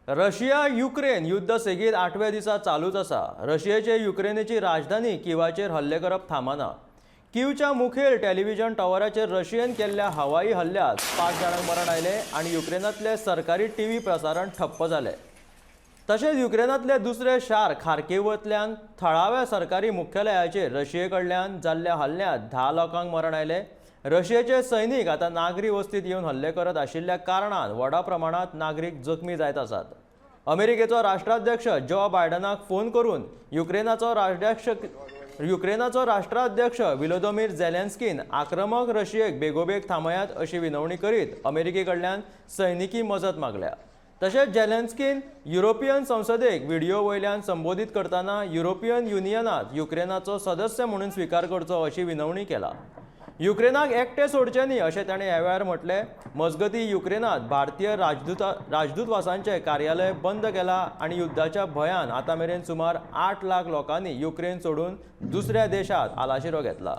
Russia Ukraine युद्ध सेगीत आठव्या दिसा चालूच आसा. रशियेचे युक्रेनाची राजधानी किवाचेर हल्ले करप थांबना. कीवच्या मुखेल टेलिव्हिजन टॉवराचेर रशियेन केल्ल्या हवाई हल्ल्यात 5 जाणांक मरण आयलें आनी युक्रेनांतले सरकारी टीव्ही प्रसारण ठप्प जालें. तशेंच युक्रेनांतले दुसरे शार खार्किवांतल्यान थळाव्या सरकारी मुख्यालयाचेर रशिये कडल्यान जाल्ल्या हल्ल्यांत 10 लोकांक मरण आयलें. रशियेचे सैनीक आतां नागरी वस्तींत येवन हल्ले करत आशिल्ल्या कारणान व्हडा प्रमाणांत नागरीक जखमी जायत आसात. अमेरिकेचो राष्ट्राध्यक्ष जो बायडनाक फोन करून युक्रेनाचो राष्ट्राध्यक्ष व्लोदिमीर झेलेन्स्कीन आक्रमक रशियेक बेगोबेग थांबयात अशी विनवणी करीत अमेरिके कडल्यान सैनिकी मजत मागल्या. तशेंच झेलेन्स्कीन युरोपियन संसदेक व्हिडियो वयल्यान संबोधीत करतना युरोपियन युनियनांत युक्रेनाचो सदस्य म्हणून स्विकार करचो अशी विनवणी केला. युक्रेनाक एकटे सोडचे न्ही अशें ताणें ह्या वेळार म्हटलें. मजगतीं युक्रेनांत भारतीय राजदूतवासांचें कार्यालय बंद केलां आनी युद्धाच्या भंयान आतां मेरेन सुमार 8 लाख लोकांनी युक्रेन सोडून दुसऱ्या देशांत आलाशिरो घेतला.